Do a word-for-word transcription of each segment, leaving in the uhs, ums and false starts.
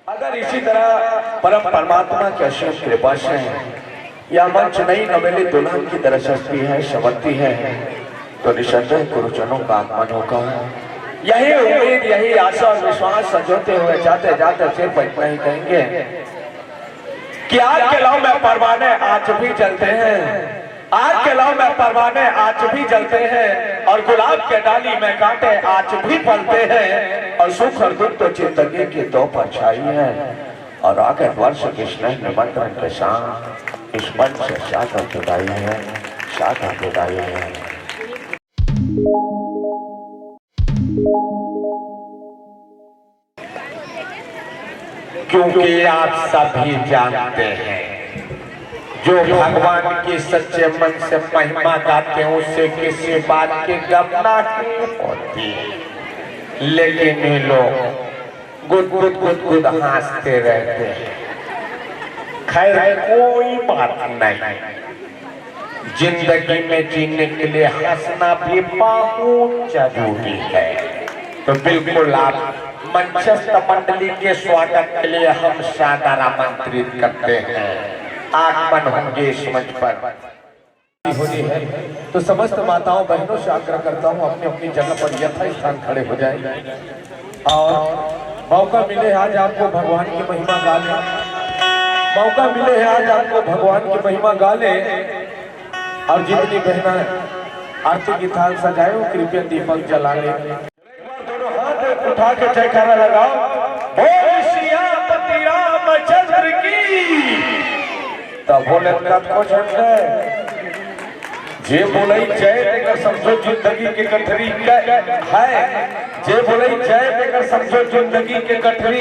अगर इसी तरह परम परमात्मा की असीम कृपा से यह मंच नई नवेली दुल्हन की तरह सजती है, संवरती है, तो निसंदेह गुरुजनों का आगमन होगा। यही उम्मीद, यही आशा और विश्वास संजोते हुए जाते जाते सिर्फ इतना ही कहेंगे कि आग के लौ में परवाने आज भी जलते हैं, आग के लौ में परवाने आज भी जलते हैं, और गुलाब के डाली में कांटे आज भी फलते हैं, और सुख और दुख तो जिंदगी की दो परछाई है। और आगे वर्ष के स्नेह निमंत्रण के साथ इस मंच से सादर विदाई है, सादर विदाई है। क्योंकि आप सभी जानते हैं, जो भगवान की सच्चे मन से महिमा गाते हैं, उससे किसी बात की गम नहीं होती। लेकिन ये लोग गुद गुद गुद गुद हंसते रहते हैं। खैर, कोई बात नहीं, जिंदगी में जीने के लिए हंसना भी बहुत जरूरी है। तो बिल्कुल आप मंचस्थ मंडली के स्वागत के लिए हम सादर आमंत्रित करते हैं। आगमन होंगे इस मंच पर। होनी है, तो समस्त माताओं बहनों से आग्रह करता हूँ, अपनी अपनी जगह पर यथास्थान खड़े हो जाए। और मौका मिले आज आपको भगवान की महिमा गा ले, मौका मिले है आज आपको भगवान की महिमा गा ले। और जितनी बहना आरती की थाल सजाए हो, कृपया दीपक जला ले। एक बार दोनों हाथ उठा के जयकारा लगाओ, बोल सियापति रामचंद्र की। तब बोले, कतको झंडे, जे बोलई जय, तेकर समझो जिंदगी के गठरी क-, है। जे बोलई जय, तेकर समझो जिंदगी के गठरी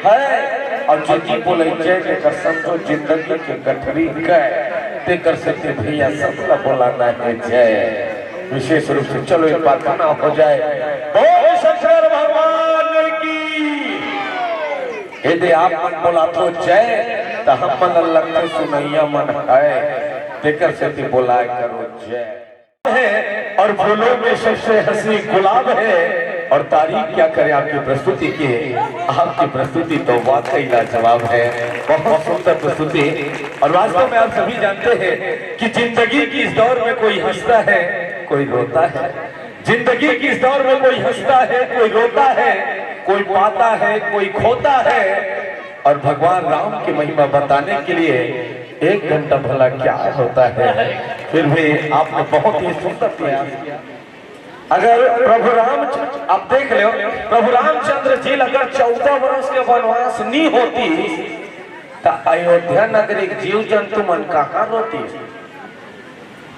है। और जे नी बोलई जय, तेकर समझो जिंदगी के गठरी क-, तेकर सेती भैया सब ला बोलाना है जय। विशेष रूप से चलो एक बार प्रणाम हो जाए। बोल शंकर भगवान की। यदि आप मन बोलाथो जय, त हम मन लगथे सुनइया मन है, तेकर सेती बोलाय करो जय। है और फूलों में सबसे हसी गुलाब है। और तारीफ क्या करें आपकी प्रस्तुति की, आपकी प्रस्तुति तो वाकई लाजवाब है। बहुत सुंदर प्रस्तुति। और वास्तव में आप सभी जानते हैं कि जिंदगी की इस दौड़ में कोई हंसता है, कोई रोता है। जिंदगी की इस दौड़ में कोई हंसता है, कोई रोता है, कोई पाता है, कोई खोता है। और भगवान राम की महिमा बताने के लिए एक घंटा भला क्या होता है, फिर भी आपने बहुत ही सुंदर प्रयास किया। अगर प्रभु राम, आप देख लो, प्रभु रामचंद्र जी अगर चौदह वर्ष के वनवास नहीं होती, तो अयोध्या नगरी के जीव जंतु मन कहाँ रोती?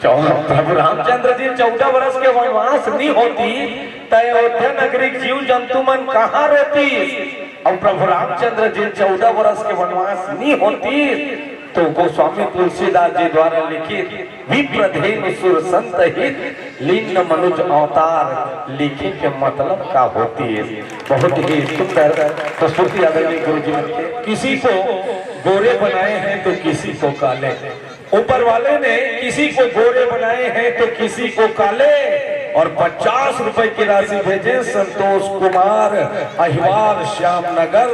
चौ-, प्रभु रामचंद्र जी चौदह वर्ष के वनवास नहीं होती, तो अयोध्या नगरी के जीव जंतु मन कहाँ रोती? और प्रभु रामचंद्र जी चौदह वर्ष के वनवास नहीं होती, तो गोस्वामी तुलसीदास जी द्वारा लिखित विप्रधेनु सुर संत हित लीन मनुज अवतार लिखे के मतलब का होती है। बहुत ही सुंदर प्रस्तुति आदरणीय गुरु जी ने। किसी को गोरे बनाए हैं तो किसी को काले, ऊपर वाले ने किसी को गोरे बनाए हैं तो किसी को काले, और पचास रुपए की राशि भेजे संतोष कुमार अहिवाल श्याम नगर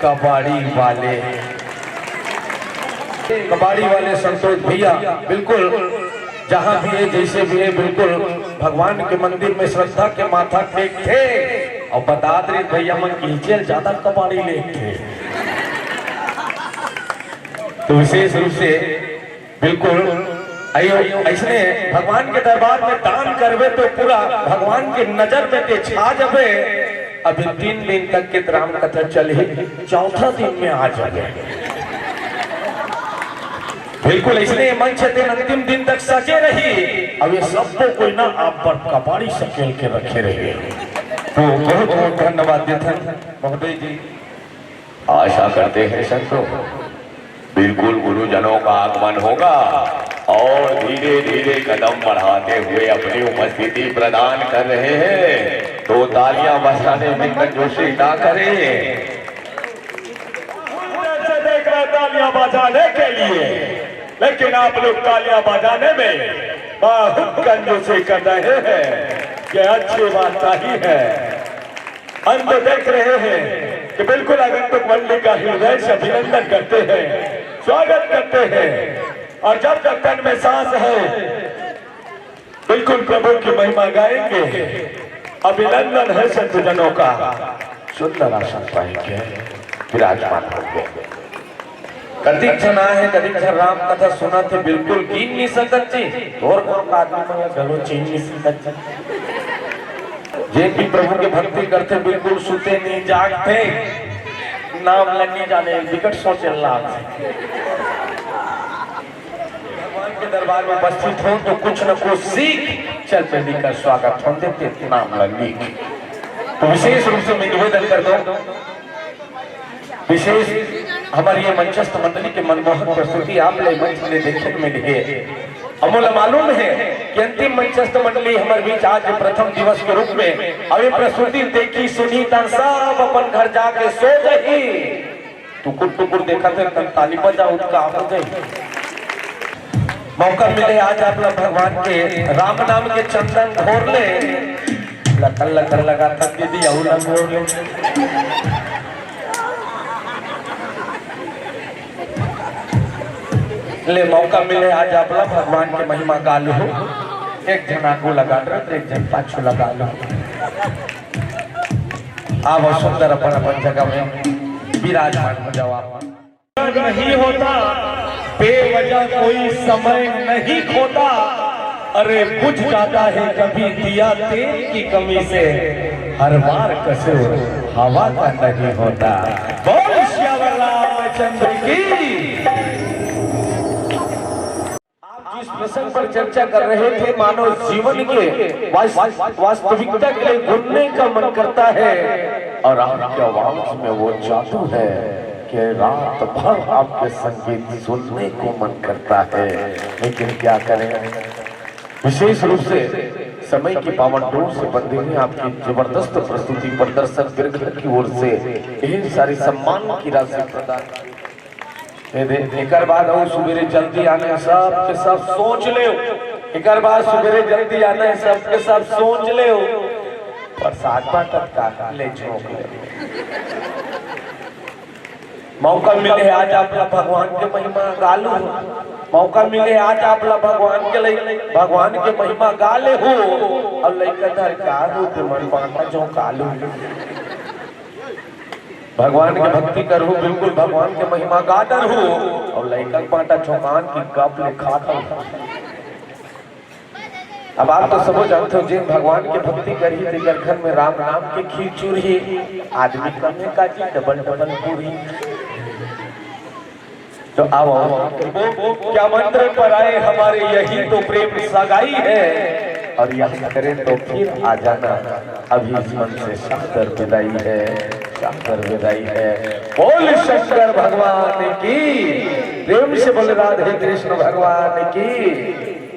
कबाड़ी वाले। कबाड़ी वाले संतोष भैया बिल्कुल जहाँ भी है, जैसे भी है, बिल्कुल भगवान के मंदिर में श्रद्धा के माथा टेक थे। और बता दे भैया मन की जेल ज्यादा कबाड़ी लेते। तो विशेष रूप से बिल्कुल अयो-, ऐसने भगवान के दरबार में दान करबे तो पूरा भगवान के नजर में ते छा जबे। अभी तीन दिन तक के राम कथा चलही, चौथा दिन में आ जाबे। बिल्कुल, इसलिए मंच दिन अंतिम दिन तक सजे रही। अब ये सबको कोई ना आप पर कबाड़ी सकेल के रखे रहिए। तो बहुत बहुत धन्यवाद देथन महोदय जी। आशा करते हैं संतों, बिल्कुल गुरुजनों का आगमन होगा और धीरे धीरे कदम बढ़ाते हुए अपनी उपस्थिति प्रदान कर रहे हैं, तो तालियां बजाने में कंजूसी ना करें। से देख रहे तालियां बजाने के लिए, लेकिन आप लोग तालियां बजाने में बहुत कंजूसी कर रहे हैं। ये अच्छी बात नहीं है। अंत देख रहे हैं, कि बिल्कुल आगंतुक मंडली का हृदय से अभिनंदन करते हैं, स्वागत करते हैं। और जब तक तन में सांस है, बिल्कुल प्रभु की महिमा गाएंगे। अभिनंदन है संतजनों का, सुंदर आसन पाएंगे, विराजमान होंगे। कतिक झन आए हे, कतिक झन राम कथा सुनत हे, बिल्कुल गिन नइ सकत जी। थोर बहुत आदमी मन ला घलो चिन नइ सकत जी। जे भी प्रभु के भक्ति करथे, बिल्कुल सुते नइ जागथे, नाम ल नइ जाने, बिकट सोचे लागथे। भगवान के दरबार में उपस्थित हो तो कुछ न कुछ सीख, चल पहली का स्वागत होन दे, नाम ल लिख। तो विशेष रूप से मैं निवेदन करथों, विशेष हमर ये मंचस्थ मंडली के मनमोहक प्रस्तुति आप ले मंच ले देखे मिल हे। अउ मोला मालूम हे कि अंतिम मंचस्थ मंडली हमर बीच आज प्रथम दिवस के रूप में अभी प्रस्तुति देखी सुनी, त सब अपन घर जाके सो जाही। टुकुर टुकुर देखत हे, तन ताली बजाओ, त का हो जाही? मौका मिले आज आप ला भगवान के राम नाम के चंदन घोर ले, लकर लकर लगा थक दीदी, अउ ना घोर ले। ले मौका मिले आज आप ला भगवान के महिमा गा लूहू। एक झन आगू लगा रहे, एक झन पाछू लगा लूहू। आवो सुंदर अपन अपन जगह में विराजमान हो जाओ आप। नहीं होता, बेवजह कोई समय नहीं खोता। अरे बुझ जाता है कभी दिया तेल की कमी से, हर बार कसूर हवा का नहीं होता। बोल सियावर रामचंद्र की। आप जिस प्रसंग पर चर्चा कर रहे थे, मानव जीवन के वास-, वास्तविकता के लिए गुनने का मन करता है, और आपकी आवाज में वो जादू है कि रात भर आपके संगीत सुनने को मन करता है। लेकिन क्या करें, विशेष रूप से समय की पावन डोर से बंधे हुए आपकी जबरदस्त प्रस्तुति पर दर्शक दीर्घ की ओर से यही सारी सम्मान की राशि प्रदान। ये दे, एकर बाद अउ सुबेरे जल्दी आने, सब के सब सोच ले। एकर बाद सुबेरे जल्दी आने, सब के सब सोच ले। प्रसाद बांटत का ले झोंक ले। मौका मिले आज आप ला भगवान के महिमा गा लूहू। मौका मिले आज आप ला भगवान के लई, भगवान के महिमा गा लेहू। अउ लइका धर का रूप मन बांटा झोंका लूहू। भगवान के भक्ति करहू, बिल्कुल भगवान के महिमा गा डरहू, अउ लइका के बांटा झोंकान की गप ले खात हूँ। अब आप तो सबो जानते हो, जिन भगवान के भक्ति करही, तेकर घर में राम नाम के खीर चूरही, आदमी कम है काजी, डबल डबल पूरी। तो आओ, आओ। वो क्या मंत्र पर आए हमारे, यही तो प्रेम सगाई है। और याद करें तो फिर आ जाना, अभी इस मन से शानदार विदाई है, शानदार विदाई है। बोल शंकर भगवान की, प्रेम से बोले राधे कृष्ण भगवान की।